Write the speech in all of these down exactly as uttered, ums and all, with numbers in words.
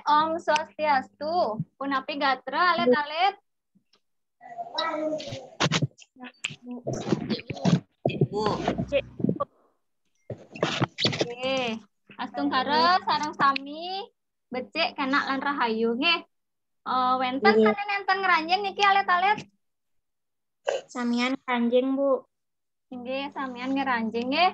Om Swastiastu. Punapi gatra, alit-alit? Bu. Oke. Astungkara sareng sami becik, kenak lan rahayu nggih. Eh, wenten Iya. Sané nénten ngranjing niki, alit-alit? Samian ngranjing, Bu. Nggih, samian ngranjing nggih.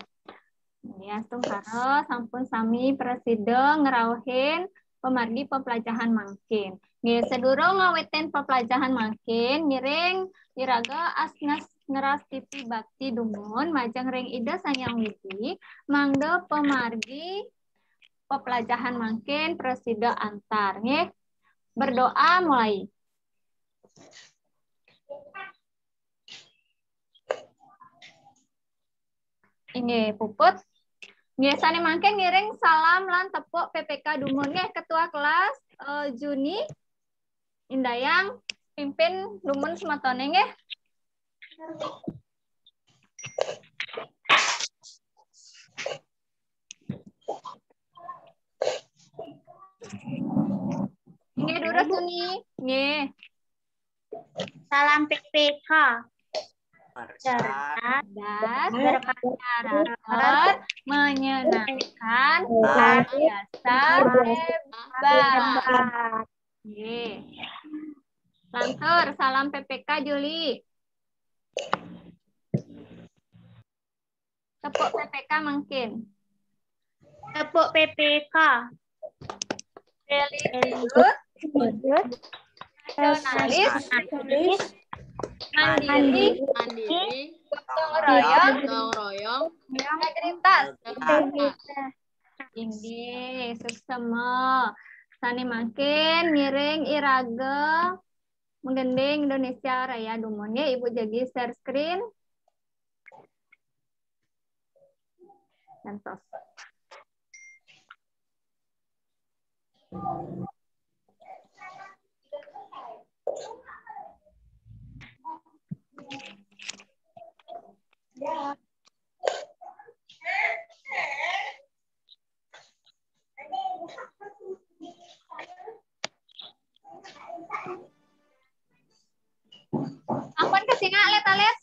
Nggih, astungkara sampun sami prasida ngrauhin pamargi peplajahan mangkin. Nggih, sadurung ngawitin peplajahan mangkin, ngiring iraga asngas ngrastiti bakti dumun majeng ring Ida Sang Hyang Widi, mangda pamargi peplajahan mangkin prasida antar nggih. Berdoa mulai. Inggih, puput. Nggih, sané mangkin ngiring salam lan tepuk P P K dumun nggih, ketua kelas, eh, Juni Indayang, pimpin dumun semetoné nggih. Nggih, durus Juni. Nggih. Salam P P K. Cerdas, Cerdas, berkarakter, karakter, menyenangkan, luar biasa, hebat. Nggih. Lantur, salam P P K, Juli. Tepuk P P K mangkin. Tepuk P P K. Religius, nasionalis, mandiri, Mandiri. gotong royong, Gotong royong. integritas. Integritas. Inggih, suksema. Sané mangkin ngiring iraga menggending Indonesia Raya dumun nggih, Ibu jagi share screen. Ngantos. Ampun kesingak, alit-alit?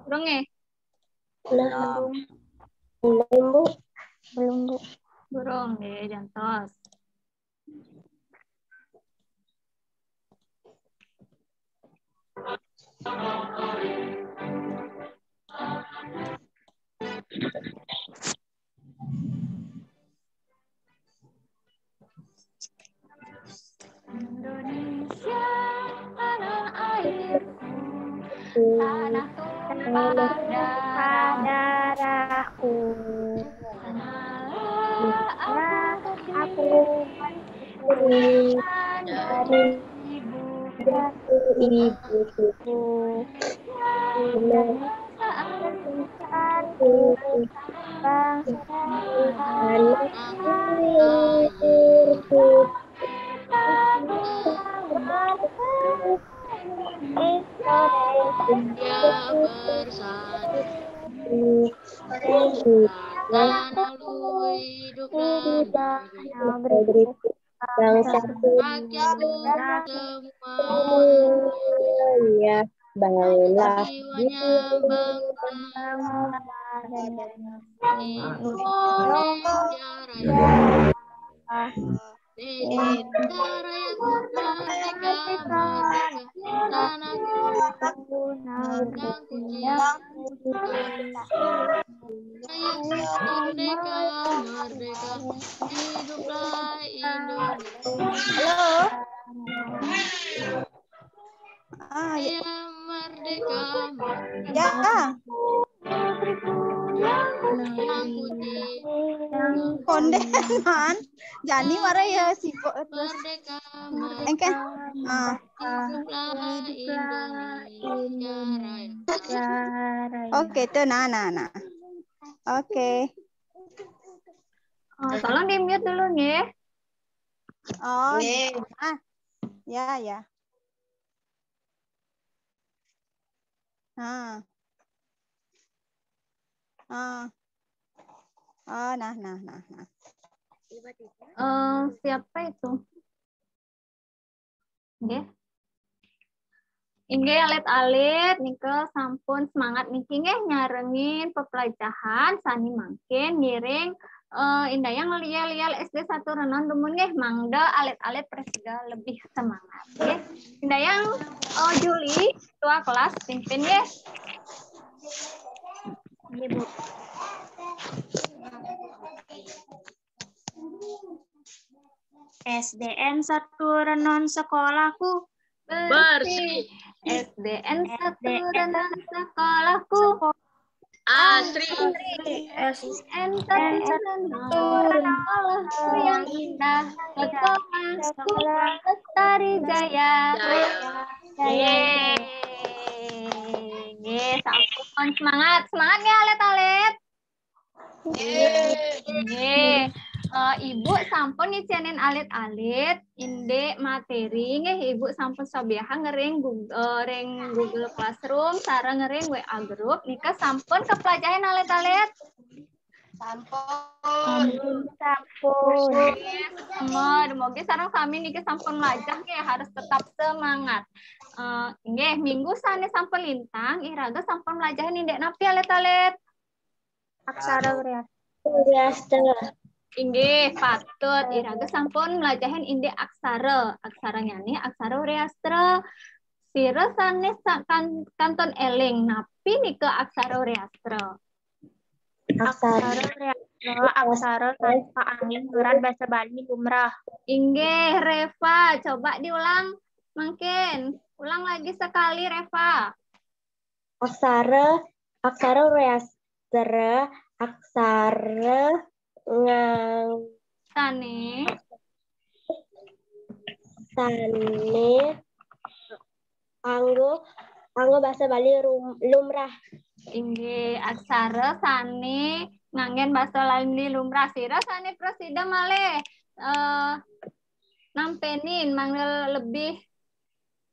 Durung nggih? Belum. Belum, Bu. Belum, Bu. Durung nggih, jantos. Indonesia tanah airku, tanah tumpah darah, Darahku. sanalah aku Aku kecil, Dari dari ibu ibuku. Indonesia saat Satu bangsa. Anak lahirku. Ya bersatu. Tanah dulu hidup dan Bangsa rakyat semua. semuanya. Bangunlah Jiwanya bangsa Indonesia Raya. Indonesia Raya merdeka, merdeka. Tanahku, tanahku, merdeka, merdeka. Hiduplah Indonesia. Halo. Ah, ya. Merdeka, Ya. yang putih. Kondenan. Jani mara ya sibuk terus. Merdeka, Engke. merdeka. Ah. Hiduplah Indonesia Raya. Oke, tuh, nah, nah, nah. Oke. Oh, tolong di-mute dulu nggih. Oh, Nggih. ya. Ah. Ya, ya. Ah. Ah. Oh, nah, nah, nah, nah. Eh, siapa itu? Nggih. Inggih, alit-alit nika sampun semangat niki nggih nyarengin pepelajahan sani mangkin ngiring eh, Indayang lial-lial S D satu Renon dumun nggih, mangda alit-alit prasida lebih semangat nggih. Indayang eh, Juli, ketua kelas pimpin nggih. Nggih, Bu. S D N satu Renon sekolahku. Bersih. S D N satu Renon sekolahku. Asri. S D N satu Renon sekolahku yang indah. Sekolahku Lestari Jaya. Jaya. Yeay. Yeay, sampun semangat. Semangat ya, alit-alit. Nggih. Eh, Ibu sampun ngicenin alit-alit indik materi nggih, Ibu sampun sobiahang ngering Google, eh, ring Google Classroom sareng ngering W A group nika sampun kaplajahin alit-alit? Sampun. Sampun. Nggih, semer. Mogi sareng sami niki sampun mlajah nggih, harus tetap semangat. Eh, nggih, minggu sane sampun lintang, iraga sampun mlajahin indik napi alit-alit? Aksara Wreastra. Inggih, patut. Iraga sampun mlajahin indik aksara. Aksaranyane aksara Wreastra. Sira sane sa-, kan-, kantun eling napi nika aksara Wreastra? Aksara Wreastra, aksara sane kaanggen nyurat basa Bali lumrah. Inggih, Reva, coba diulang mangkin. Ulang lagi sekali, Reva. Aksara, aksara Wreastra, aksara ngang-, sane, sane anggo, anggo basa Bali rum-, lumrah. Inggih, aksara sane nganggen basa Bali lumrah. Sira sane prasida malih, eh, nampenin mangda lebih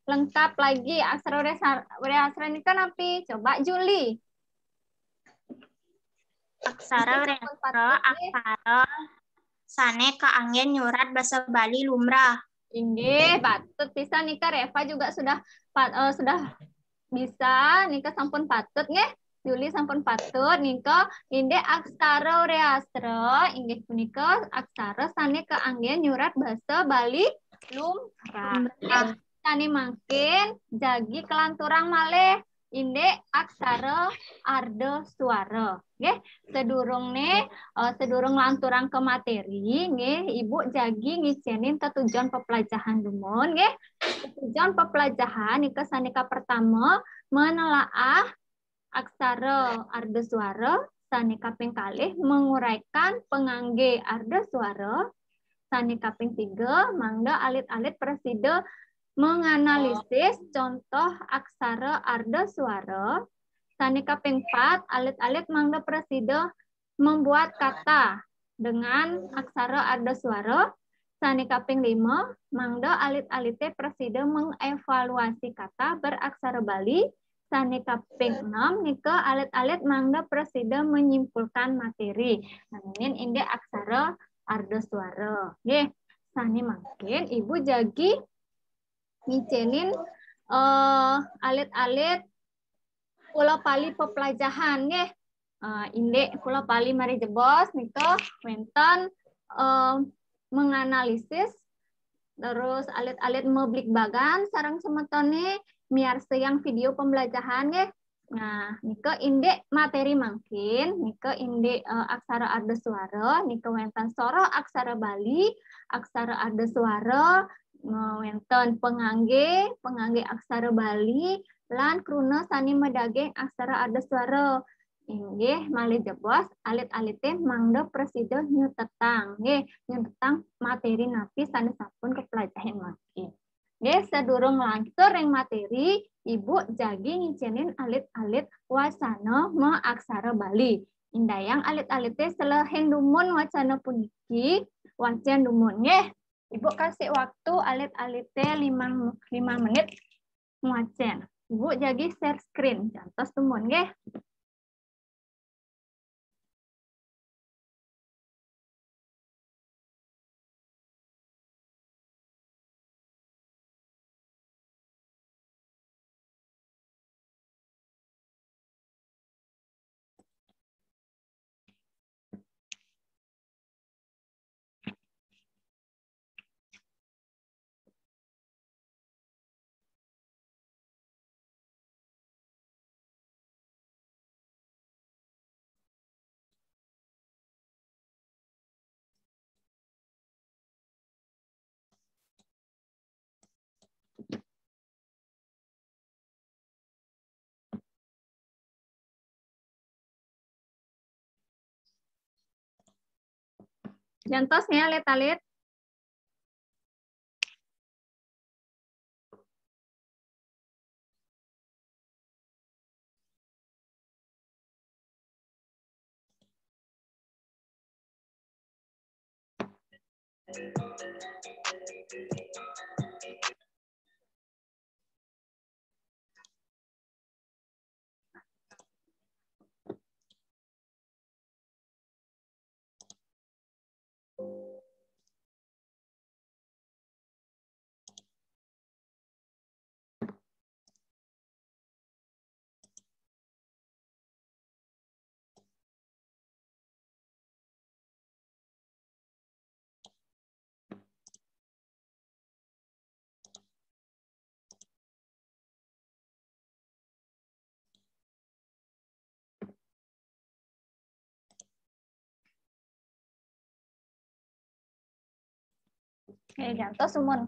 lengkap lagi aksara Wreastra, Wreastra nika napi? Coba Juli. Aksara Wreastra, aksara sane kaanggen nyurat basa Bali lumrah. Inggih, patut pisan nika, Reva juga sudah pa-, eh, sudah bisa nika, sampun patut nggih. Juli sampun patut nika indik aksara Wreastra inggih punika aksara sane kaanggen nyurat basa Bali lumrah. Lumrah. Sane mangkin jagi kalanturang malih indik aksara ardasuara. Nggih, sedurungne, eh, sedurung lanturang ke materi, nggih, Ibu jagi ngicenin tetujon pepelajahan dumun, nggih. Tetujon pepelajahan nika sane kapertama, menelaah aksara ardasuara, sane kaping kalih, menguraikan pengangge ardasuara, sane kaping tiga, mangda alit-alit prasida menganalisis contoh aksara ardasuara, sane kaping pat, alit-alit mangda prasida membuat kata dengan aksara ardasuara. Sane kaping lima, mangda alit-alite prasida mengevaluasi kata beraksara Bali. Sane kaping enam nika alit-alit mangda prasida menyimpulkan materi. Nanging indik aksara ardasuara. Nggih, sane mangkin Ibu jagi ngicenin, eh, alit-alit kula pali pepelajahan nggih. Eh, indik kula pali mari jebos nika wenten, eh, menganalisis terus alit-alit mebligbagan sareng semetone miarsayang video pembelajahan nggih. Nah, nika indik materi mangkin, nika indik, eh, aksara ardasuara, nika wenten soroh aksara Bali, aksara ardasuara, eh, wenten pengangge, pengangge aksara Bali, lan kruna sane madaging aksara ardasuara. Inggih, malih jebos, alit-alite mangda prasida nyutetang, nggih, nyutetang materi napi sane sampun kapelajahin mangkin. Nggih, sadurung nglantur ring materi, Ibu jagi ngicenin alit-alit wacana maaksara Bali. Indayang alit-alite selehin dumun wacana puniki, wacen dumun, nggih. Ibu kasih waktu alit-alite limang, lima menit ngwacen. Ibu jagi share screen, jantos dumun, nggih. Jantos ya, alit-alit. Oke, jantos, Umun.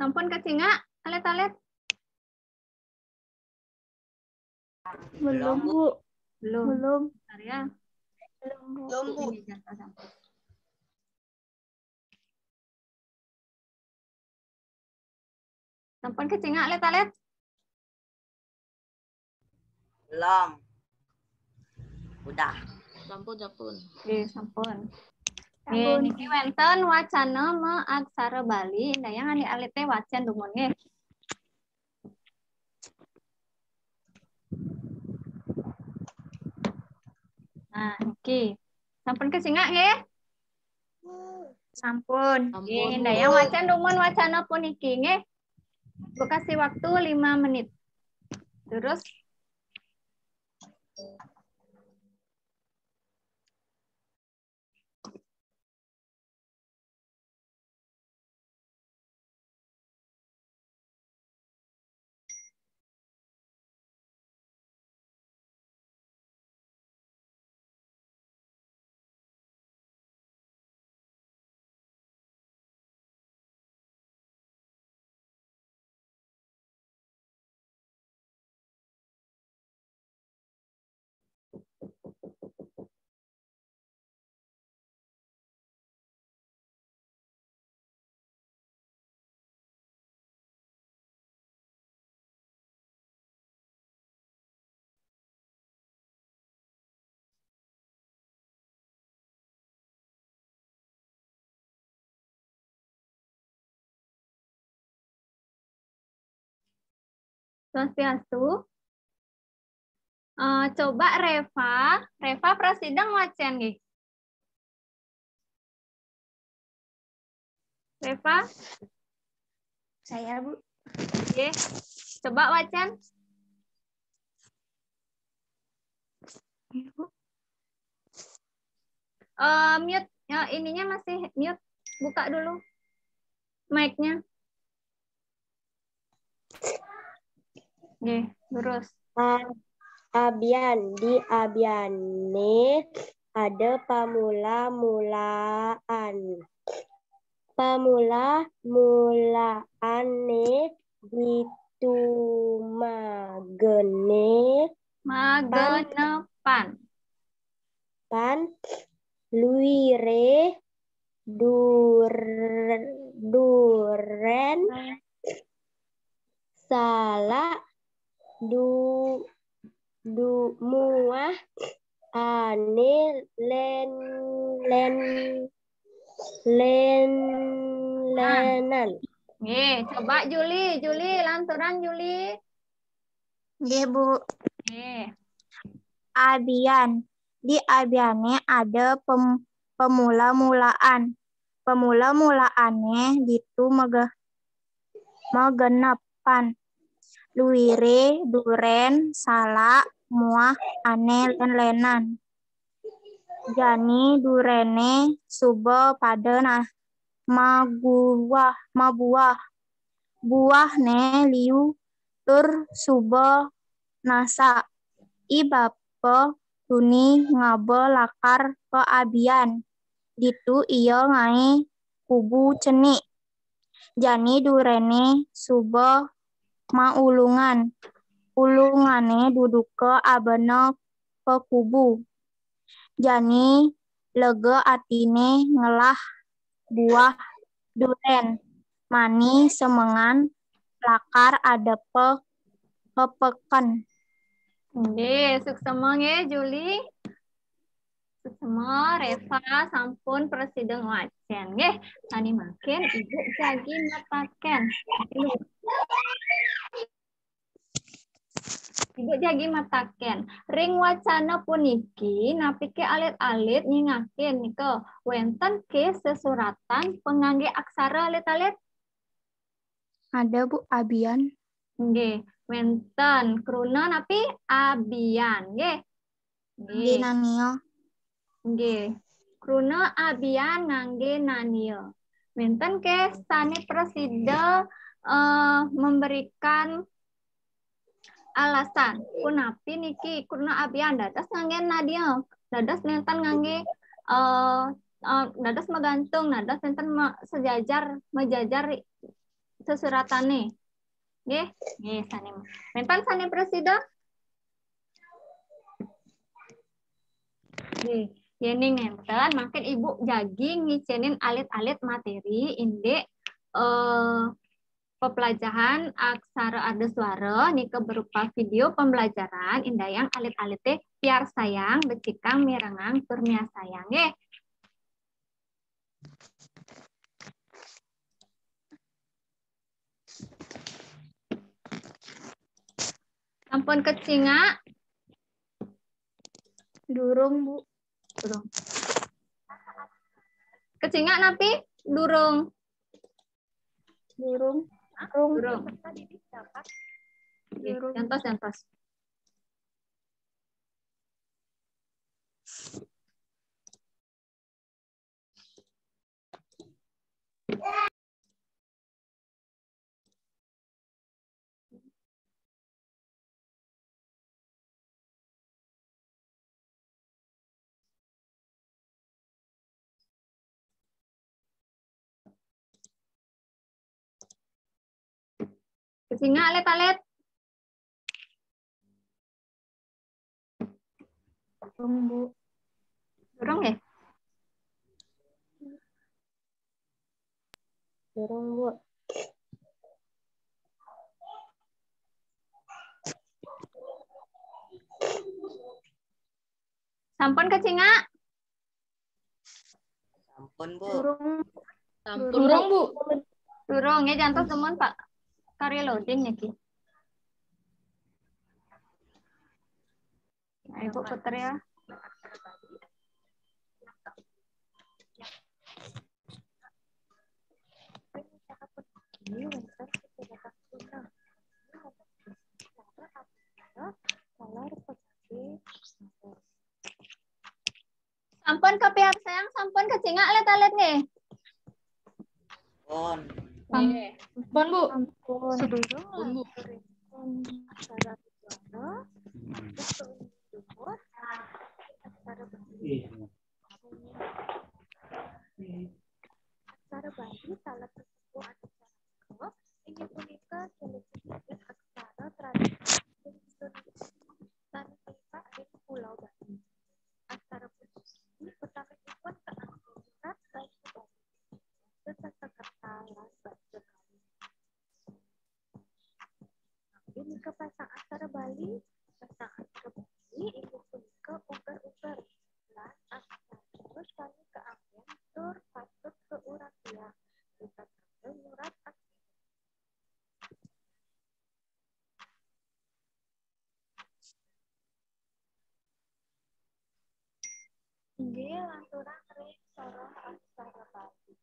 Sampun kacingak, alit-alit? Belum, Bu. Belum. Belum. Bentar ya. Belum, Bu. Belum, Bu. Ini, jangan sampai. Sampun kacingak, alit-alit? Belum. Udah. Sampun, sampun. Oke, sampun. Oke, sampun. Niki wénten wacana ma aksara Bali, indayang alit-alit wacén dumun nggih. Nah, niki. Sampun kacingak nggih? Sampun. Sampun, Bu. Nggih, indayang wacén dumun wacana puniki nggih. Bu kasih waktu lima menit. Terus. Swastiastu. Eh, coba Reva, Reva prasida ngwacén nggih. Reva? Saya, Bu. Nggih. Coba wacén. Iya, Bu. Eh, mute. Ya, ininya masih mute. Buka dulu mic-nya. Nggih, terus. A-, abian, di abiané ada pamula-mulaan. Pamula-mulaané ditu magené magenepan. Pan luiré dur-, durén salak du-, du-, muah ané lén-, lén-, lén-, lénan. Nggih, coba Juli, Juli, lanturan Juli. Nggih, Bu. Nggih. Abian. Di abiané ada pem-, pamula-mulaan. Pamula-mulaané ditu mage-, magenepan. Luiré durén salak muah ané lén-lénan. Jani duréné suba pada na-, maguah, mabuah. Buahné liu tur suba nasa. I bapa tuni ngaba lakar ka abian. Ditu ia ngaé kubu cenik. Jani duréné suba maulungan. Ulungané duduka abana ka kubu. Jani lega atiné ngelah buah durén. Mani semengan lakar adepa pepeken. Nggih, suksema nggih, Juli. Suksema, Reva sampun prasida ngwacén. Nggih, sané mangkin Ibu jagi mataken. Ibu jagi mataken. Ring wacana puniki, napiké alit-alit nyingakin nika, wénten ké sesuratan pangangge aksara alit-alit? Ada, Bu, abian. Nggih, wénten. Kruna napi? Abian, nggih. Nggih. Nggih, nania. Nggih. Kruna abian ngangge nania. Wénten ké sané prasida, eh, memberikan alasan. Punapi niki kruna abian dados ngangge nania. Dados nénten ngangge, eh, eh, dados magantung, dados nénten ma-, sejajar, majajar sesuratané. Nggih, nggih, sané. Wénten sané prasida? Nggih, yéning nénten, mangkin Ibu jagi ngicénin alit-alit materi indik, eh, pepelajahan aksara ardasuara nika berupa video pembelajaran, indayang alit-alité piarsayang, becikang, mirengang tur miarsayang, nggih. Sampun kacingak? Durung, Bu. Durung. Kacingak napi? Durung. Durung. Durung. Durung. Nggih, jantos, jantos. Kacingak alit-alit? Durung, Bu. Durung, nggih? Durung, Bu. Sampun kacingak? Sampun, Bu. Durung. Sampun, Bu. Durung, Bu. Durung, ya, jantos dumun, Pak. Karya loading niki. Nah, Ibu puter ya. Sampun kapiarsayang, sampun kacingak alit-alit nggih? Pun. Nggih. Pun, Bu. Pun. Sadurung. Pun, Bu. Pun. Aksara Bali taler kasebut antuk caraka, inggih punika silih sedheping aksara tradisional Indonesia sané kalimbak ring Pulau Bali. Aksara puniki utaminipun kaanggé nyerat basa Bali, basa Sanskerta lan basa Kawi. Inggih punika pasang aksara Bali. Pasang aksara Bali inggih punika uger-uger lan aksara sané kaanggén tur patut kauratiang rikatangga nyurat aksara. Inggih, lanturang ring soroh aksara Bali.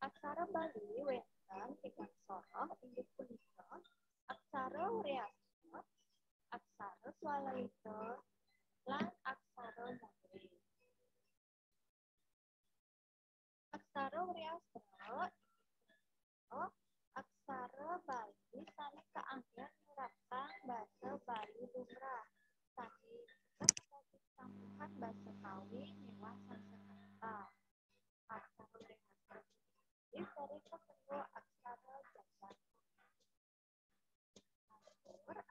Aksara Bali wénten tigang soroh, inggih punika aksara wreastra, aksara swalalita, lan aksara modré. Aksara wreastra inggih punika aksara Bali sané ka Anggén nyuratang basa Bali lumrah, saking tambahan basa Kawi miwah Sanskerta. Aksara Wrehansa sering kasebat aksara jajar.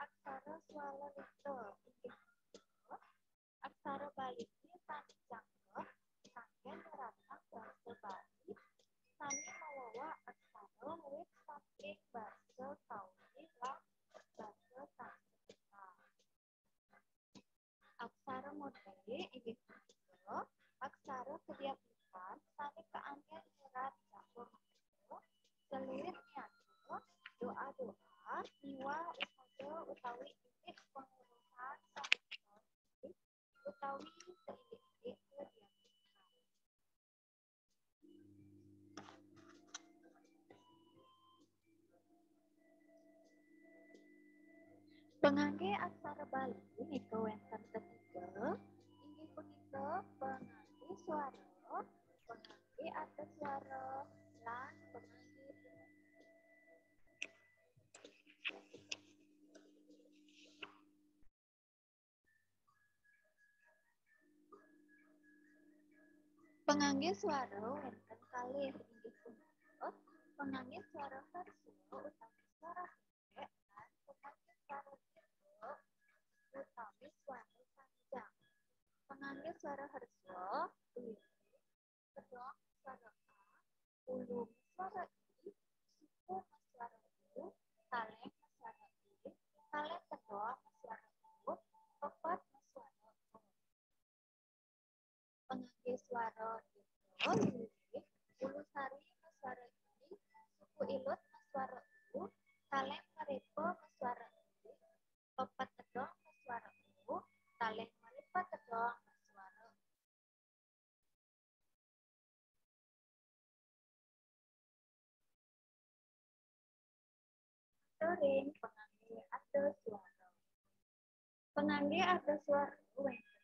Aksara swara lita inggih punika aksara Bali sané jangkep kanggé nyuratang basa Bali, sané mawawa aksara wit saking basa Kawi lan basa Sanskerta. Aksara murti inggih punika aksara kedyapitan sané kaanggén nyerat catur mangsa, seluit niaga, doa-doa, miwah usaha utawi indik pangurusan sané utawi seidik-idik kedyapitan. Penganggé aksara Bali nika wénten tetiga, inggih punika penganggé swara, penganggé ardaswara, lan penganggé Penganggé swara wénten kalih inggih punika penganggé swara hreswa utawi swara pendek lan penganggé swara dikha utawi swara panjang. Penganggé swara hreswa, kedong swara a, ulu swara i, suku swara u, taléng swara i, taléng kedong swara u, pepet swara o. Penganggé swara dikha, ulu sari swara i, suku ilut swara u, taléng marepa swara i, pepet kedong swara u, taléng marepa kedong swara u. Ring penganggé ardaswara. Penganggé ardaswara wénten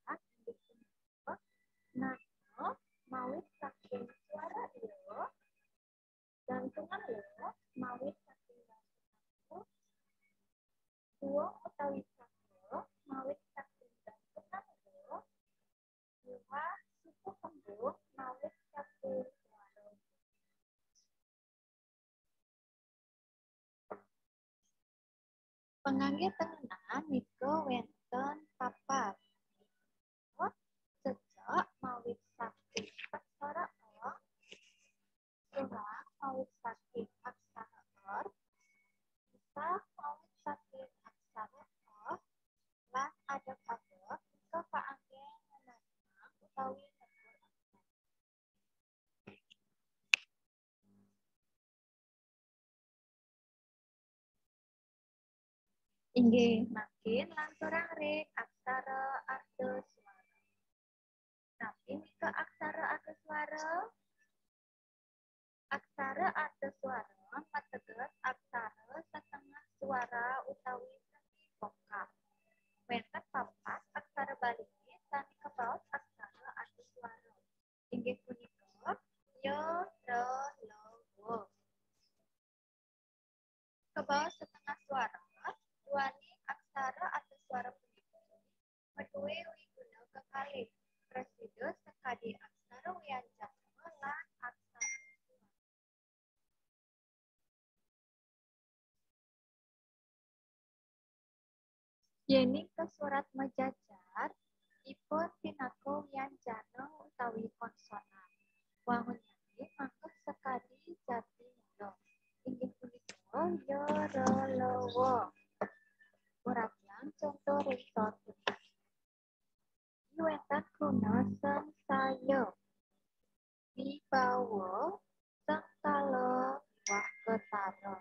papat inggih punika nana mawit saking swara ya, gantungan la mawit saking gantungan u, duwung utawi cakra mawit saking gantungan la, miwah suku tembung mawit saking swara. Penganggé tengenan nika wénten papat. Cecek mawit saking aksara ong, surang mawit saking aksara er, pisah mawit saking aksara eh, lan adeg-adeg nika kaanggé ngenenang utawi negur aksara. Inggih, mangkin lanturang ring aksara ardaswara. Napi nika aksara ardaswara? Aksara ardaswara mateges aksara setengah swara utawi semi vokal. Wénten papat aksara Bali sané kabaos aksara ardaswara. Inggih punika ya, ra, la, wa. Kabaos setengah swara, duaning aksara ardaswara puniki madué wiguna kekalih, prasida sakadi aksara wianjana lan aksara swara. Yéning kasurat majajar, ipun pinaka wianjana utawi konsonan. Wangunnyané manggihin sakadi jati mula. Inggih punika ya, ra, la, wa. Uratian conto ring sor puniki. Wénten kruna sangsaya, wibawa, sengkala, miwah ketara.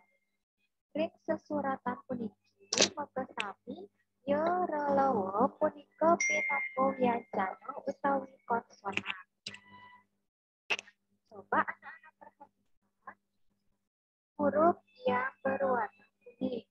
Ring sesuratan puniki makasami ya, ra, la, wa punika pinaka wianjana utawi konsonan. Coba anak-anak perhatikan huruf yang berwarna kuning.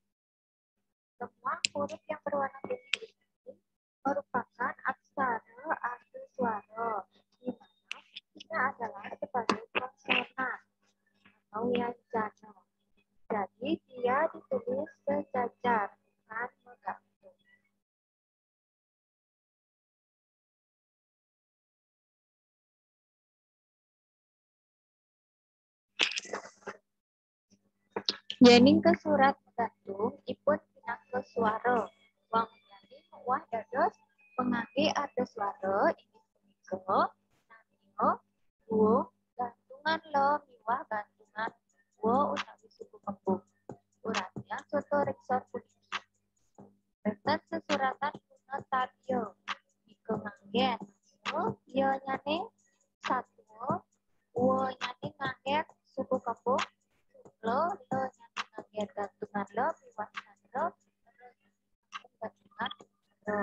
Yéning kesurat magantung ipun pinaka suara. Wangunnyane mauah dados pangangge ardasuara inggih punika nania, buung, gantungan la miwah gantungan wa utawi suku kembung. Uratian conto ring sor puniki. Wenten sesuratan kruna tabya. Nika nganggen ya nyane satua, wa nyane nganggen suku kembung, sukla, la nyane nganggen gantungan la miwah candra, ra nyane nganggen gantungan ra.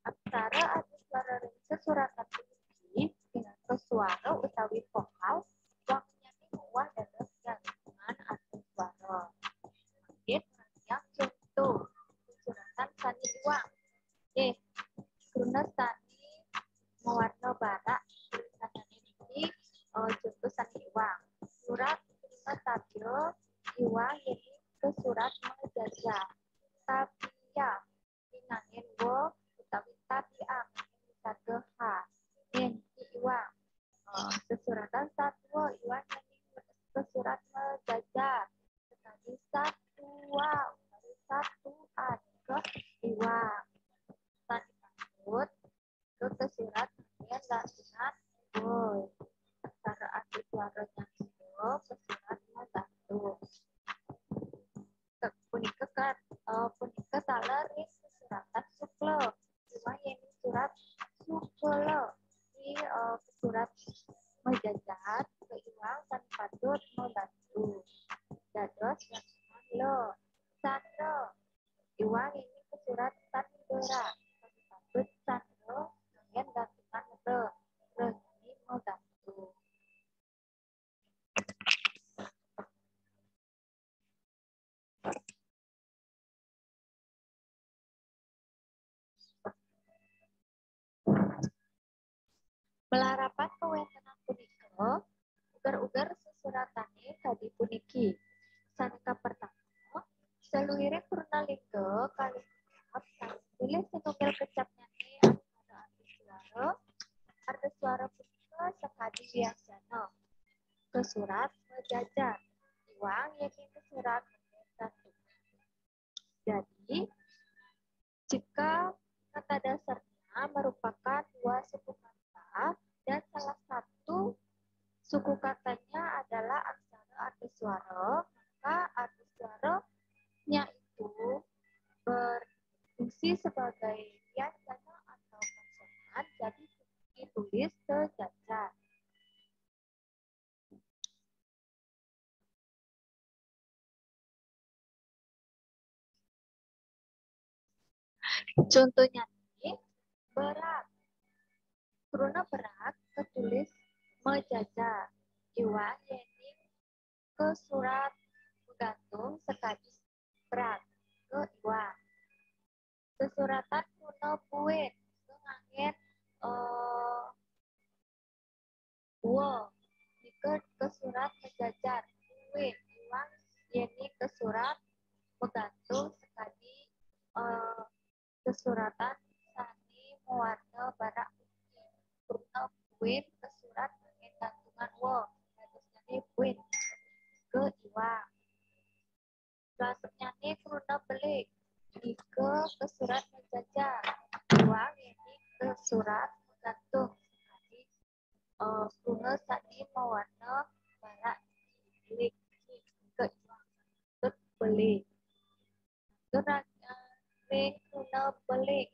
Aksara ardasuara ring sesuratan puniki pinaka suara utawi vokal, wangunnyane mauah dados gantungan ardasuara. Mangkin nganggen conto sesuratan sane iwang. Nggih, kruna sane mawarna barak, tulisanane niki, eh, conto sane iwang. Surat kruna tabya iwang yéning kesurat majajar. Tabya, nganggen wa utawi tabia, nganggen wisarga ha. Nggih, niki iwang. Eh, sesuratan satua iwang yéning kesurat majajar. Sakadi satua utawi satuan, nika iwang. Tan patut, nika kasurat nganggen gantungan wa. Aksara ardasuarane nika kasurat magantung. Ke-, punika kan, eh, punika taler ring sesuratan sukla. Iwang yéning surat sukla. Di, eh, surat majajar, nika iwang tan patut magantung. Dados gantungan la. Candra. Iwang yéning kasurat candra. Tan patut candra, nganggen gantungan ra. Ra nyane magantung. Malarapan kawentenan punika, uger-uger sesuratane kadi puniki. Sane kapertama, saluiring kruna lingga kalih kecap, sane silih sinunggil kecapnyane astungkara ardasuara, ardasuara punika sakadi wianjana. Kasurat majajar, iwang yéning kasurat gantungan. Jadi, jika kata dasarnya merupakan dua suku kata dan salah satu suku katanya adalah aksara ardasuara, maka ardasuaranya itu berfungsi sebagai wianjana atau konsonan, jadi ditulis sejajar. Contohnya nih, berak. Kruna berak katulis majajar. Iwang yéning kasurat magantung sakadi berak, nika iwang. Sesuratan kruna buin, nika nganggen, eh, wa. Nika kasurat majajar. Buin, iwang yéning kasurat magantung sakadi, eh, sesuratan sane mawarna barak puniki. Kruna buin kasurat nganggen gantungan wa. Dadosnyane buin. Nika iwang. Selanturnyane kruna belik. Nika kasurat majajar. Iwang yéning kasurat magantung. Sakadi, eh, kruna sane mawarna barak, belik. Nika iwang. Lantur belik. Lantur, eh, ring kruna belik.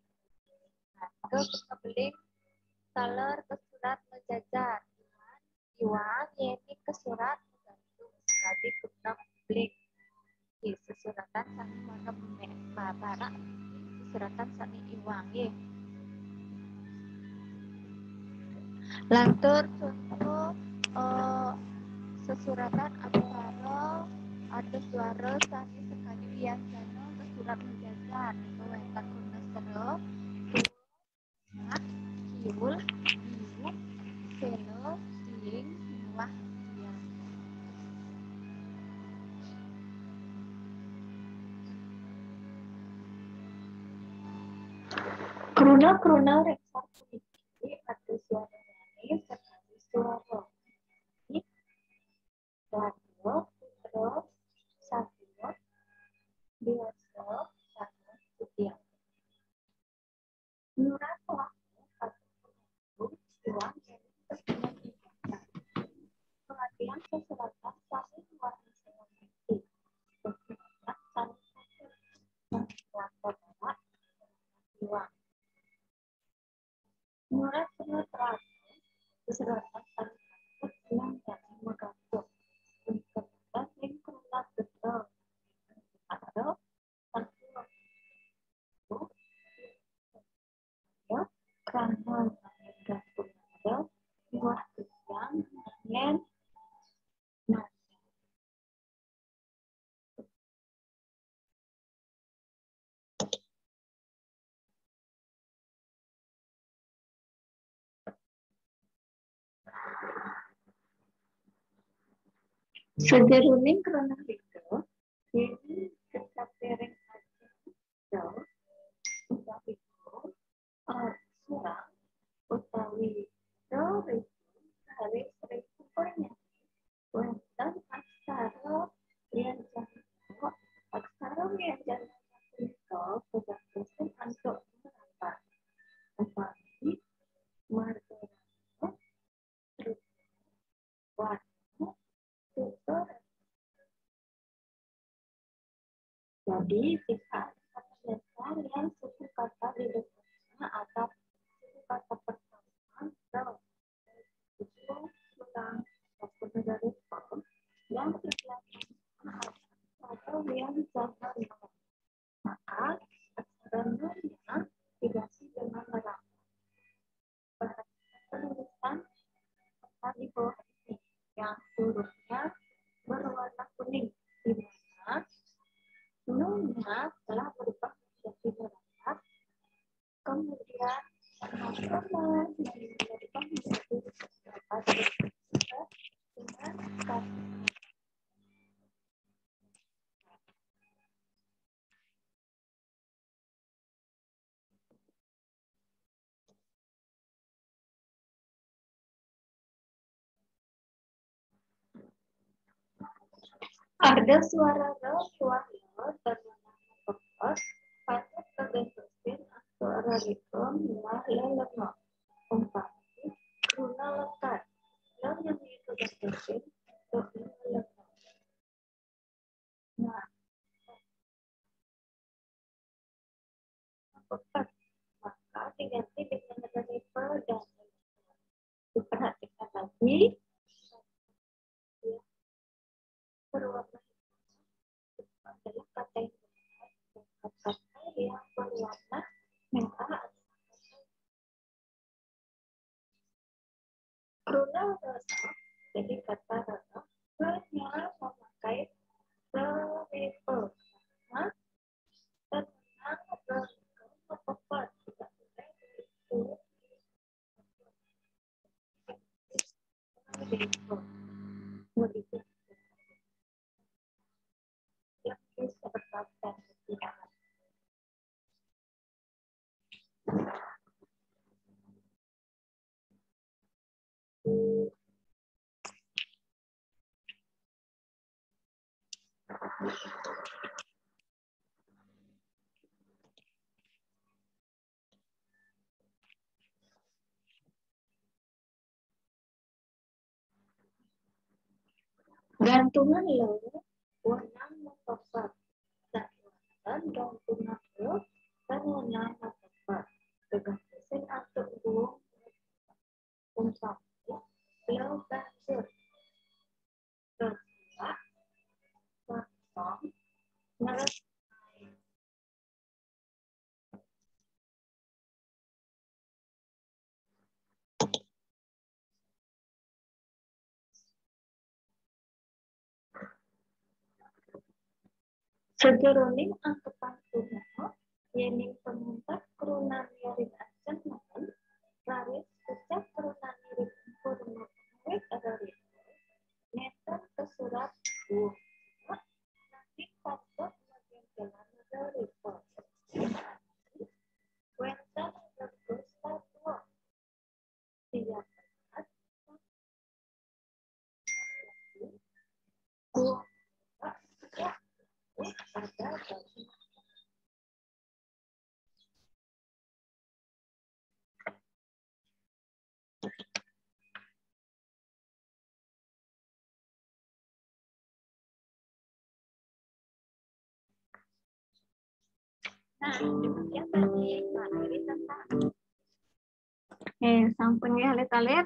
Nika kruna belik taler kasurat majajar. Iwang yéning kasurat magantung sakadi kruna belik. Nggih, sesuratan sane warna me-, ba-, barak, sesuratan sane iwang, nggih. Lantur conto, eh, sesuratan aksara ardasuara sane sakadi wianjana kasurat majajar, nika wenten kruna sera, kiul, biu, sela, siing, miwah siang. Kruna-kruna ring sor puniki ardasuarane sakadi suara. Gatra, putra, Keseruan paling takut yang jangan menggantung. Untuk lingkungan betul. Atau satu waktu karena menggantung ada buah pisang yang Sajeroning kruna rindu, yén tetep dereng ajeng, utawi, eh, surang, utawi, rindu, kari sering kumpulnya. Wénten aksara wianjana. Aksara wianjana punika kawentenan antuk merapat. Upami, margarana, warna, tutur. Jadi, kita akan dasar yang suku kata di depannya atau suku kata pertama, atau ujung, tulang, ataupun dari form yang tidak atau yang jangan. Maka, aksara nunnya diganti dengan merapat. Perhatikan penulisan kata di bawah ini yang hurufnya berwarna kuning, di mana nunnya telah berubah menjadi merapat, kemudian menambah menjadi berubah menjadi merapat dengan kata Ada suara ro, suara lo, dan menambah pokok, patut kegentosin atau ro ritme miwah lo lengo. Umpami, kruna lekad. Lo nyami kegentosin untuk lo lengo. Nah, maka diganti dengan ro ritme dan diperhatikan lagi. Berwarna hitam adalah kata yang benar, dan kata yang berwarna merah adalah kata kruna rasa. Jadi kata rasa hanya memakai ro ritme. Nah, tenang, ro ritme, tidak boleh itu. Gantungan lo wenang mapapat. Sakéwanten gantungan lo wenang mapapat. Tegasin antuk buung. Umpami, lo banjur. Lo tulak, kantong, ngeres. Sajeroning angkepan kruna, yéning pamuntat kruna ngiring ajenengan, raris kecap kruna ngiring empur mawit ro ritme, nénten kasurat buung, nanging patut magéntélan ro ritme. Wénten regus tatuwung. Tiang lekat. Nah, demikian tadi materi tentang. Eh, sampun nggih alit-alit.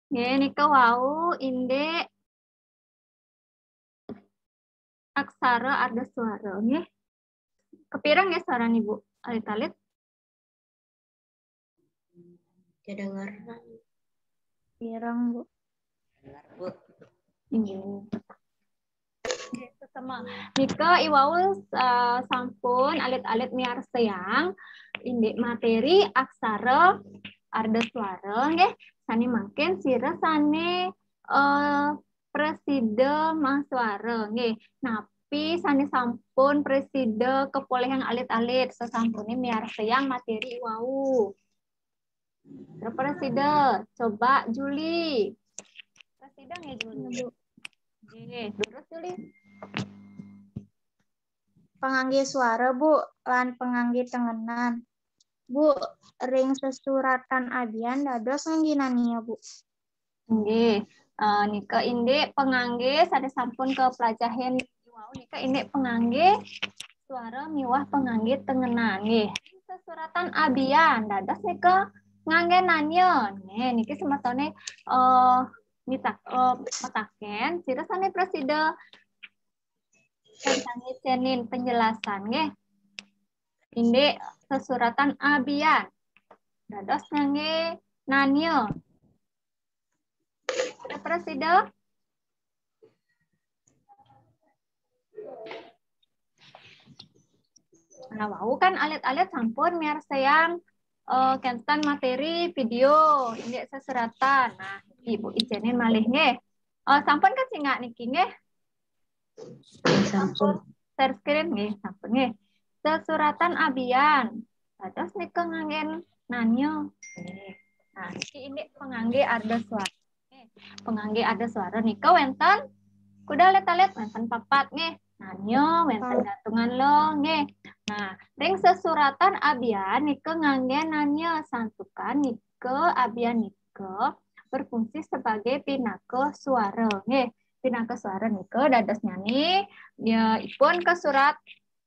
Nggih, nika wau indik aksara ardasuara, nggih. Kepireng nggih suaran Ibu? Alit-alit. Kedengaran. Pireng, Bu. Dengar, Bu. Inggih. Nggih, sesama. Nika iwau, eh, sampun alit-alit miarsayang indik materi aksara ardasuara, nggih. Sane mangkin sira sane, eh, prasida masuara, nggih. Napi sane sampun prasida kapolihang alit-alit sasampune miarsayang materi iwau? Sira prasida, coba Juli. Prasida nggih, Juli? Nggih, terus Juli. Pangangge suara, Bu, lan pangangge tengenan. Bu, ring sesuratan abian dados ngangge nania, Bu. Nggih. Eh, nika indik pangangge sane sampun kaplajahin iwau, nika indik pangangge suara miwah pangangge tengenan, nggih. Sesuratan abian dados nika ngangge nania. Nggih, niki semetone, eh, mitak, eh, mataken sira sane prasida kangge cenin penjelasan, nggih. Indik sesuratan abian dados ngangge nania. Sira prasida? Nah, wau kan alit-alit sampun miarsayang, eh, kenten materi video indik sesuratan. Nah, Ibu icenin malih, nggih. Eh, sampun kan singak niki, nggih? Sampun. Share screen, nggih, sampun, nggih. Sesuratan abian. Dados nika nganggen nanya. Nggih. Nah, niki indik pangangge ardasuara. Nggih. Pangangge ardasuara nika wenten kuda alit-alit, wenten papat, nggih. Nanya, wenten gantungan lo, nggih. Nah, ring sesuratan abian nika nganggen nanya, santukan nika abian nika berfungsi sebagai pinaka suara, nggih. Pinaka suara nika dadosnyane, ya, ipun kasurat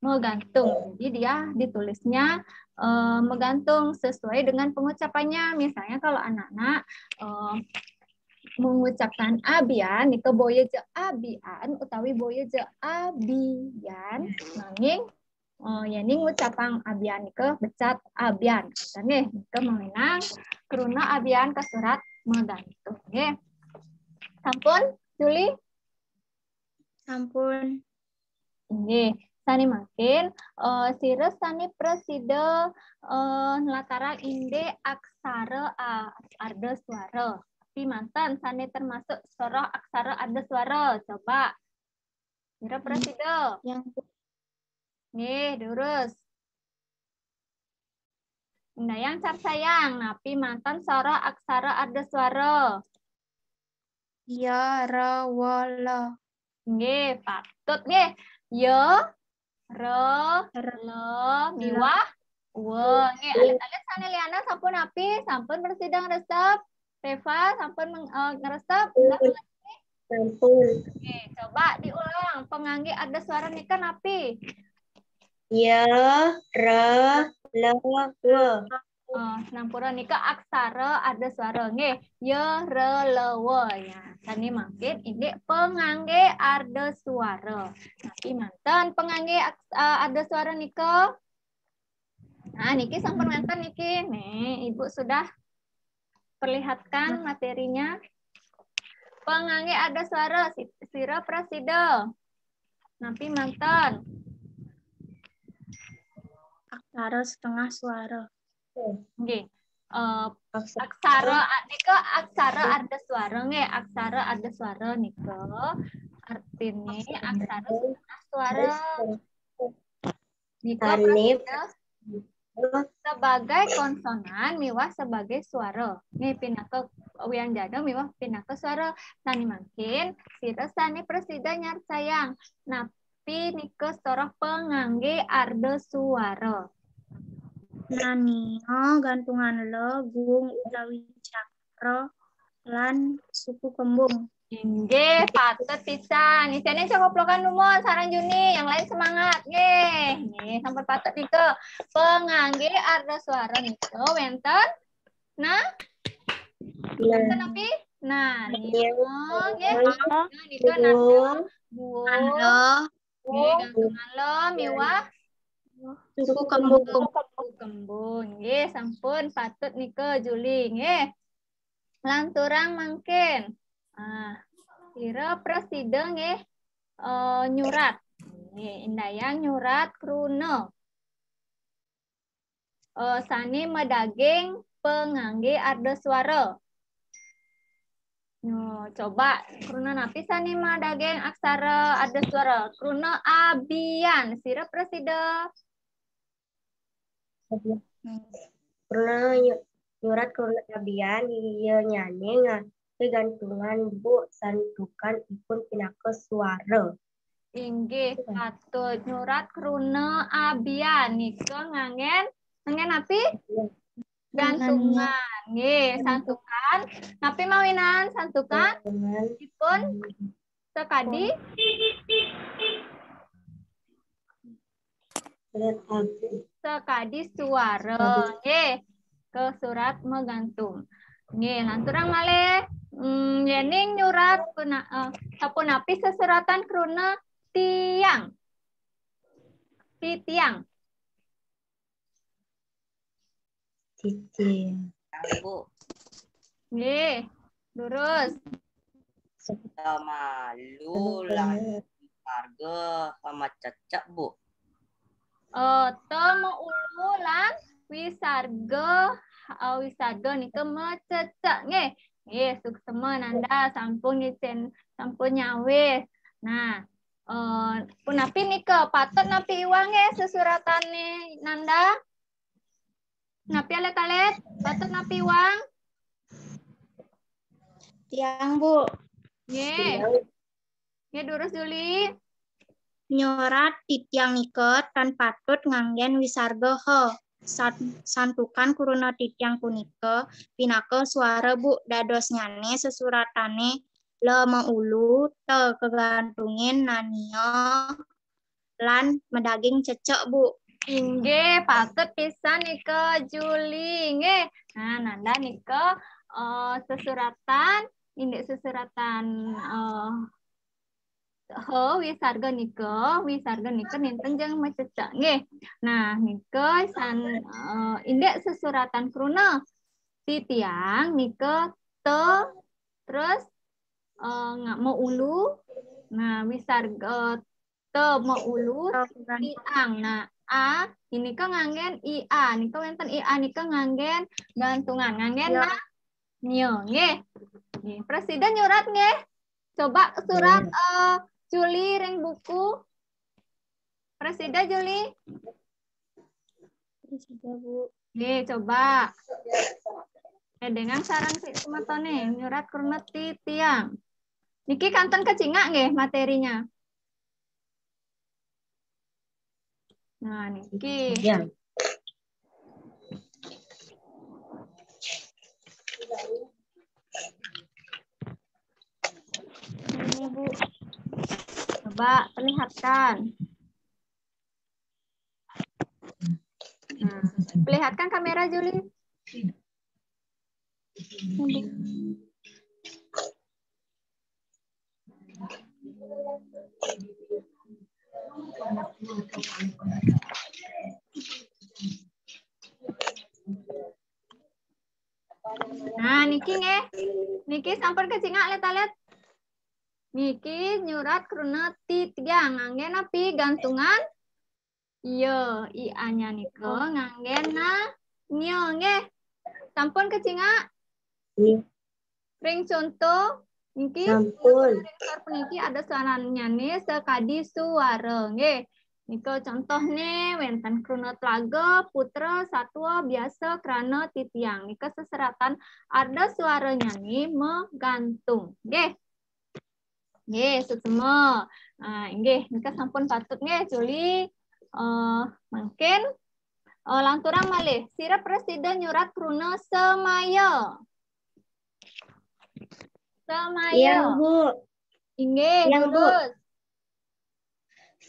menggantung. Jadi dia ditulisnya, eh, menggantung sesuai dengan pengucapannya. Misalnya kalau anak-anak, eh, mengucapkan abian nika boya ja abian utawi boya ja abian, nanging, eh, yening ngucapang abian nika becat abian. Nggih, nika mawinan kruna abian kasurat menggantung, nggih. Sampun, Juli? Sampun. Nggih, sane mangkin, eh, sira sane prasida, eh, nlatarang indik aksara, ah, ardasuara. Napi manten sane termasuk soroh aksara ardasuara? Coba. Sira prasida. Yang Nggih, durus. Indayang Carsayang, napi manten soroh aksara ardasuara? Ya, ra, wa, la. Nggih, patut nggih. Ya, ra, Ra. la, miwah wa. Nggih, alit-alit sane liana sampun napi? Sampun prasida ngresep? Reva sampun meng-, eh, ngresep? Enggak, Sampun. Nggih, coba diulang. Pangangge ardasuara nika napi? Ya, ra, la, wa. Oh, sampura nika aksara ardasuara nggih. Ya, ra, la, wa. Ya, sane mangkin indik pangangge ardasuara. Napi manten pangangge aks-, eh, ardasuara nika? Nah, niki sampun wenten niki. Nih, Ibu sudah perlihatkan materinya. Pangangge ardasuara, si-, sira prasida. Napi manten? Aksara setengah suara. Nggih. Eh, aksara a-, nika aksara ardasuara nggih, aksara ardasuara nika artine aksara setengah suara. Nika Sane prasida sebagai konsonan miwah sebagai suara. Nggih, pinaka wianjana miwah pinaka suara. Sane mangkin, sira sane prasida nyarsayang napi nika soroh pangangge ardasuara? Nania, gantungan la, gung utawi cakra, lan suku kembung. Inggih, patut pisan. Isine cokoplokan dumun sareng Juni, yang lain semangat. Nggih, nggih, sampun patut nika. Pangangge ardasuara nika wenten. Nah, wenten napi? Nah, nio, nggih. Nio nika nanda buo. Nggih, gantungan lo miwah suku kembung. Suku kembung. Nggih, sampun patut nika Juli nggih. Lanturang mangkin. Ah, sira prasida nggih, eh, nyurat. Nggih, indayang nyurat kruna. Eh, sane madaging pangangge ardaswara. Nyo, coba kruna napi sane madaging aksara ardaswara? Kruna abian. Sira prasida? Kruna nyu-, nyurat kruna abian, iya nyane nga-, kegantungan, Bu, santukan ipun pinaka suara. Inggih, patut nyurat kruna abian nika nganggen, nganggen napi? Gantungan. Nggih, santukan. Napi mawinan santukan? Gantungan. Ipun sakadi? Surat abian. Sakadi suara. Nggih, ke surat magantung. Nggih, lanturang malih. Hmm, yening nyurat puna-, eh, sapunapi sesuratan kruna tiang? Titiang. Titiang. Bu. Nggih, lurus. Tamalu lan harga sama cecek, Bu. Oh, ta maulu lan wisarga, eh, wisarga nika macecek nggih. Nggih, suksema Nanda sampun ngicen, sampun nyawis. Nah, eh, punapi nika patut napi iwang nggih sesuratane Nanda? Napi alit-alit? Patut napi iwang? Tiang, Bu. Nggih. Nggih, durus Juli. Nyurat titiang nika tan patut nganggen wisarga ha. San-, santukan kruna titiang punika pinaka suara, Bu, dadosnyane sesuratane la maulu ta kagantungin nania lan madaging cecek, Bu. Inggih, patut pisan nika Juli, nggih. Nah, Nanda nika, eh, sesuratan, indik sesuratan, eh, ha, wisarga nika, wisarga nika nenten jeng macecek, nggih. Nah, nika san-, eh, indik sesuratan kruna titiang nika ta, terus, eh, nga-, maulu. Nah, wisarga ta maulu tiang. Nah, a, nika nganggen ia, nika wenten ia, nika nganggen gantungan, nganggen na, nio, nggih. Nggih, prasida nyurat nggih. Coba surat, eh, Juli ring buku. Prasida Juli? Prasida, Bu. Nggih, coba. Edengang sareng si semetone nyurat kruna titiang. Niki kantun kacingak nggih materinya. Nah, niki. Ya. Ini, Bu. Coba perlihatkan. Nah, perlihatkan kamera, Juli. Nah, niki nggih. Niki sampun kacingak alit-alit. Niki nyurat kruna titiang ngangge napi gantungan? Iya, ia-nya nika nganggen na, nio nggih. Sampun kacingak? Nggih. Ring conto niki, sampun. Ring sor puniki ada suaranyane sakadi suara nggih. Nika contohne wenten kruna telaga, putra, satwa, biasa, krana, titiang. Nika seseratan arda suaranyane magantung. Nggih. Nggih, suksma. Ah, inggih, nika sampun patut nggih, Juli. Eh, mangkin, eh, lanturang malih. Sira prasida nyurat kruna semaya. Semaya. Yang, Bu. Inggih, yang, Bu. Lurus.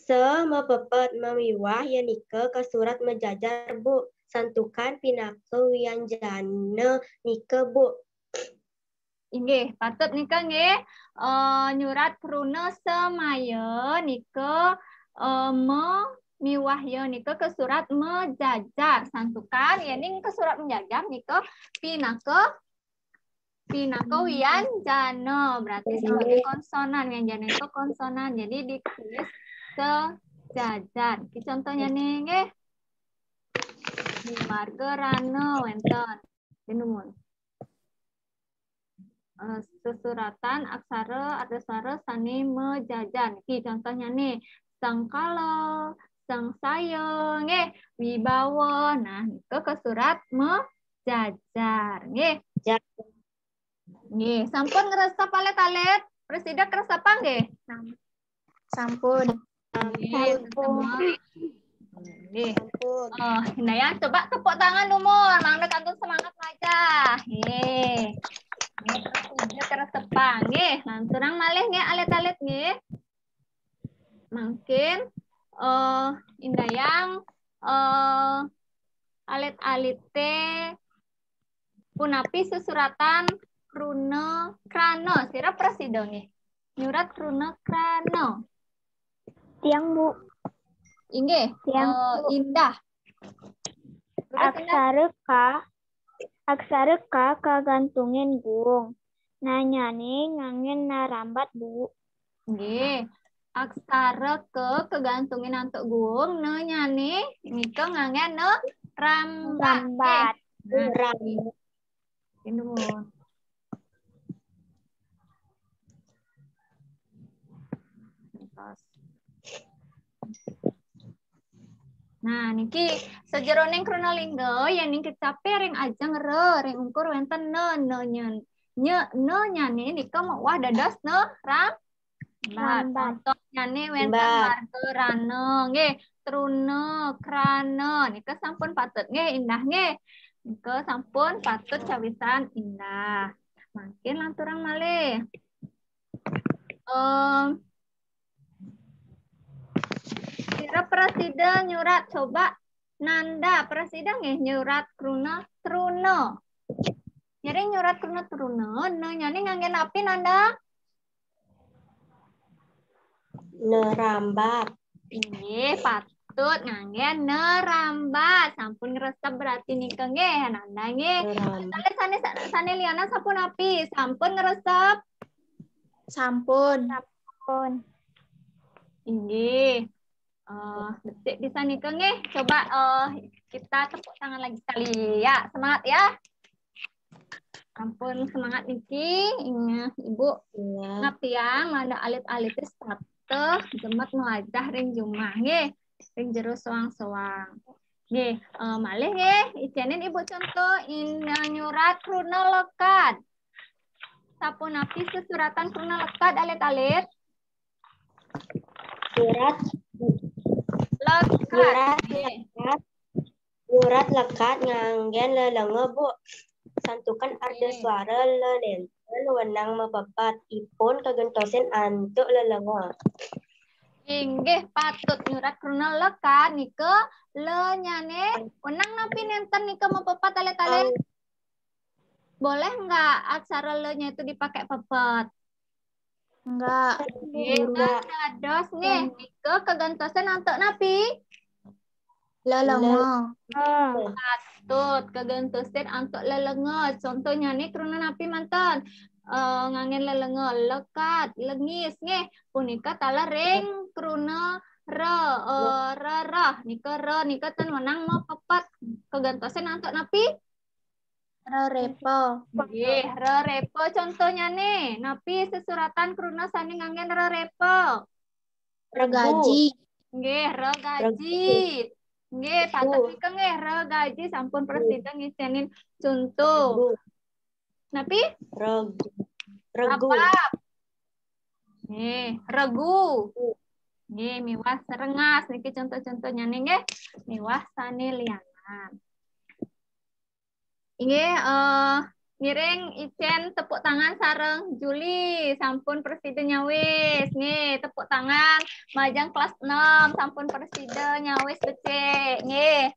Sa mapepet mamiwah ya nika kasurat majajar, Bu. Santukan pinaka wianjana nika, Bu. Inggih, patut nika nggih. Eh, nyurat kruna semaya nika, eh, me miwah ya nika kesurat mejajar. Santukan, ya ning kesurat mejajar nika pinaka, pinaka wianjana. Berarti sebagai konsonan. Wianjana itu konsonan. Jadi ditulis sejajar. Iki contohnya nih, nggih. Di marga Rana wenten. Nuwun. Eh, sesuratan aksara ardaswara sane mejajar. Niki contohnya nih, sengkala, sengsaya, nggih, wibawa. Nah, nika kesurat mejajar, nggih. Nggih, sampun ngresep alit-alit? Presida ngresep nggih? Sampun. Nggih, sampun. Nggih. Sampun. Oh, nah ya, coba tepuk tangan dumun, mangda kantun semangat aja. Nggih. Nggih, terus udah keresepan. Nggih, lanturang malih nggih alit-alit nggih. Mangkin eh indayang eh alit-alite punapi sesuratan kruna krana. Sira presida nggih. Nyurat kruna krana. Tiang, Bu. Inggih. Tiang, eh, Bu. Indah. Terus, Indah? Aksara ka, aksara ka kagantungin guung. Nanyane nganggen na rambat, Bu. Nggih. Aksara ke kagantungin antuk guung, nanyane nika nganggen na rambat. Rambat. Nggih. Nah, rambat. Nuwun. Nah, niki sajeroning kruna lingga, yen ning kecapi ring ajeng re, ring ungkur wenten ne, ne nyen, nye, ne nyane nika mewah dados ne ram, rambat. Rambat. Contohnyane wenten Rambat. Marga Rana, nggih, truna, krana, nika sampun patut, nggih, Indah, nggih. Nika sampun patut cawisan Indah. Mangkin lanturang malih. Em, sira prasida nyurat, coba Nanda, prasida nggih nyurat kruna truna. Jadi nyurat kruna truna, ne nyane ngangge napi, Nanda? Nerambat. Inggih, patut ngangge nerambat. Sampun ngresep berarti nika nggih, Nanda nggih. Nerambat. Sane, sane, sane lianan sampun napi? Sampun ngresep? Sampun. Sampun. Inggih. Eh, becik pisan nika nggih. Coba, eh, kita tepuk tangan lagi sekali ya. Semangat ya. Ampun semangat niki, inggih Ibu. Iya. Ngaptiang mangda alit-alite setata jemet melajah ring jumah nggih. Ring jero soang-soang. Nggih, eh, malih nggih, icenin Ibu conto, Indah nyurat kruna lekad. Sapunapi sesuratan kruna lekad, alit-alit? Nyurat. Lekad. Nyurat, nggih. Lekad. Nyurat lekad nganggen lelenga, Bu. Santukan arda, nggih, suara le nenten wenang mapepet. Ipun kagentosin antuk lelenga. Inggih, patut nyurat kruna lekad nika le nyane wenang napi nenten nika mapepet, alit-alit? Boleh nggak aksara le-nya itu dipakai pepet? Enggak. Nggih, enggak. Dados nggih, nika kagentosin antuk napi? Lelenga. Patut, kagentosin antuk lelenga. Contohnya nih, kruna napi manten? Eh, nganggen lelenga, lekad, lengis nggih. Punika taler ring kruna re, eh, rereh. Nika re, nika ten wenang mapepet. Kagentosin antuk napi? Rerepa. Nggih, rerepa contohnya nih. Napi sesuratan kruna sane nganggen rerepa? Regaji. Nggih, regaji. Nggih, patut nika nggih, regaji, sampun prasida ngicenin conto. Napi? Reg-, regu. Rapap. Nggih, regu. Nggih, miwah serengas niki conto-contonya nih nggih. Miwah sane lianan. Inggih, eh, ngiring icen tepuk tangan sareng Juli, sampun prasida nyawis. Nggih, tepuk tangan majeng kelas enam, sampun prasida nyawis becik. Nggih.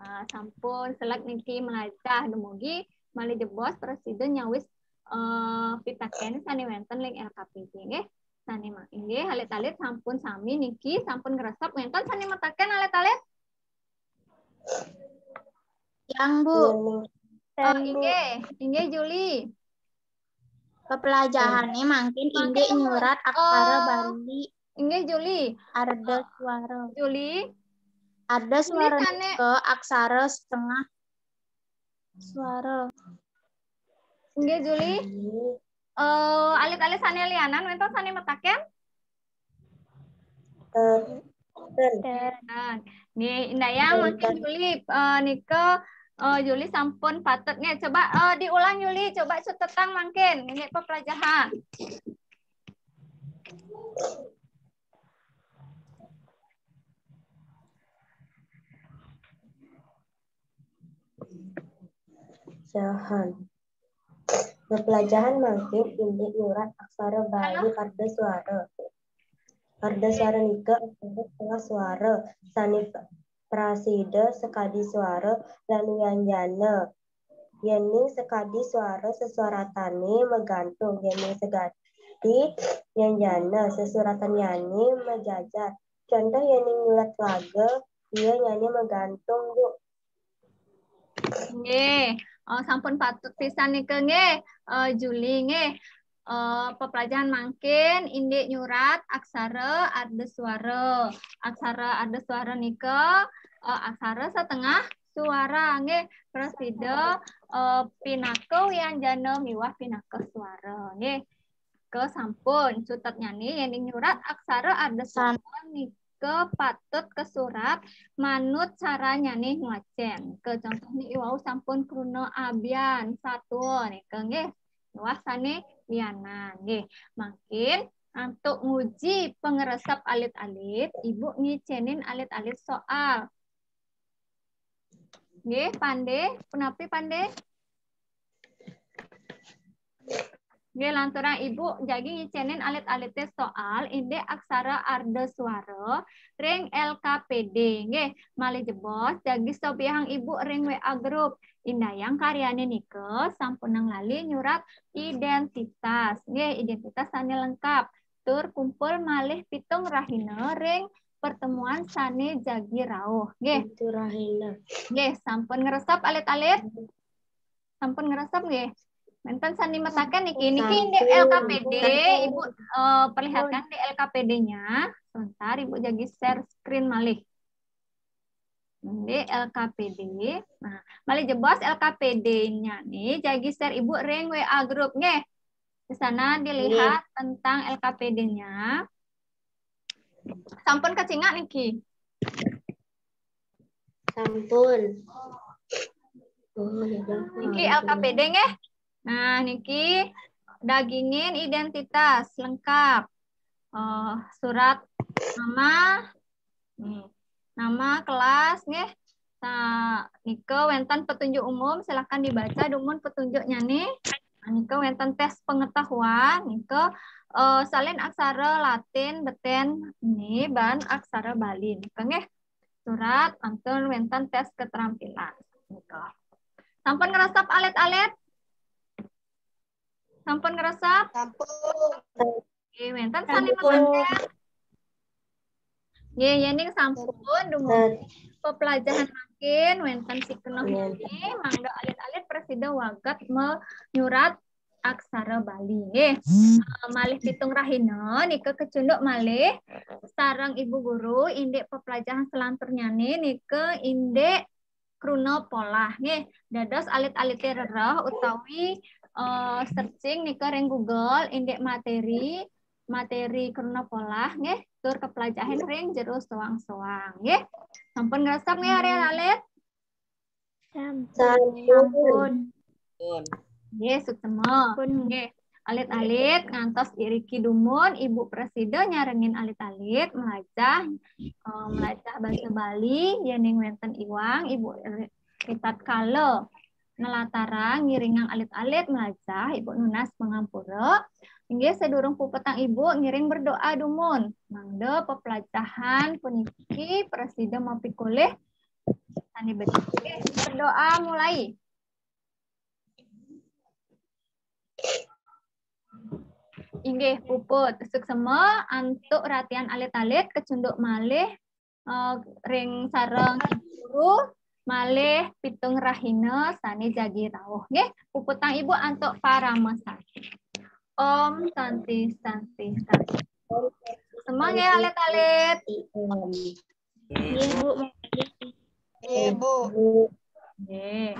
Eh, sampun seleg niki melajah, dumugi malih jebos prasida nyawis, eh, pitaken sane wenten ring L K P D nggih. Sane ma-, inggih alit-alit sampun sami niki, sampun ngresep, wenten sane mataken alit-alit? Yang, Bu. Oh, inggih, inggih Juli. Peplajahannya mangkin indik nyurat aksara Bali. Inggih Juli. Arda suara. Juli. Arda suara ke aksara setengah suara. Inggih Juli. Eh, alit-alit sane lianan wenten sane mataken? Nah, nggih, indayang mangkin Juli, eh, nika, eh, Juli sampun patut nggih. Coba, eh, diulang Juli, coba cutetang mangkin nggih peplajahan. Jahan. Peplajahan mangkin indik nyurat aksara Bali arda suara. Arda suara nika aksara setengah suara, sane prasida sakadi suara lan wianjana. Yening sakadi suara sesuratane magantung, yening sakadi wianjana sesuratanyane majajar. Contoh, yening nyurat laga, wianyane magantung, Bu. Nggih, oh, sampun patut pisan nika nggih, eh, Juli nggih. Eh, peplajahan mangkin indik nyurat aksara arda suara. Aksara arda suara nika, eh, aksara setengah suara nggih, prasida, eh, pinaka wianjana miwah pinaka suara nggih. Ke sampun cutetnyane yening nyurat aksara arda suara nika patut kasurat manut caranyane ngwacen. Ke contohne iwau sampun kruna abyan satua nika nggih. Miwah sane lianan nggih. Mangkin antuk nguji pangresep alit-alit, Ibu ngicenin alit-alit soal. Nggih, Pande, punapi Pande? Nggih, lanturang Ibu jagi ngicenin alit-alite soal indik aksara arda suara ring L K P D. Nggih, malih jebos jagi sobiahang Ibu ring W A grup. Indayang karyane nika sampunang lali nyurat identitas. Nggih, identitas sane lengkap. Tur kumpul malih pitung rahina ring pertemuan sane jagi rauh. Nggih. Itu rahina. Nggih, sampun ngresep alit-alit? Sampun ngresep nggih? Wenten sane mataken niki. Niki indik L K P D, Ibu, eh, perlihatkan di L K P D-nya. Sebentar, Ibu jagi share screen malih. Indik L K P D. Nah, malih jebos L K P D-nya nih jagi share Ibu ring W A grup nggih. Di sana dilihat tentang L K P D-nya. Sampun kacingak niki? Sampun. Oh, ya, niki L K P D nggih. Nah, niki dagingin identitas lengkap. Eh, surat nama, nih, nama, kelas nggih. Nah, nika wenten petunjuk umum, silakan dibaca dumun petunjuknya nih. Nah, nika wenten tes pengetahuan, nika, eh, salin aksara Latin beten nih ban aksara Bali nika nggih. Surat, antuk wenten tes keterampilan. Nika. Sampun ngresep alit-alit? Sampun ngresep? Sampun. Nggih, wenten sane mataken? Nggih, yening sampun dumun pepelajahan mangkin wenten sikena malih, mangda alit-alit prasida wagéd menyurat aksara Bali. Nggih. Eh, malih pitung rahina nika kacunduk malih sareng Ibu Guru indik pepelajahan selanturnyane nika indik kruna polah nggih. Dados alit-alite rereh utawi, eh, searching nika ring Google indik materi, materi kruna polah nggih, tur kepelajahin ring jero soang-soang nggih. Sampun ngresep nggih alit-alit? Sampun. Nggih, suksema. Nggih. Alit-alit ngantos iriki dumun Ibu prasida nyarengin alit-alit melajah, eh, melajah basa Bali, yening wenten iwang Ibu ritatkala nelatarang ngiringang alit-alit melajah, Ibu nunas pangampura. Inggih, sadurung puputang Ibu ngiring berdoa dumun. Mangda pepelajahan puniki prasida mapikolih sane becik. Nggih, berdoa mulai. Inggih, puput. Suksma antuk ratian alit-alit kecunduk malih eh, ring sareng guru malih pitung rahina sane jagi rauh. Nggih, puputang Ibu antuk parama santi. Om Santi, Santi, Santi. Semangat alit-alit. Ibu. Ibu. Nggih.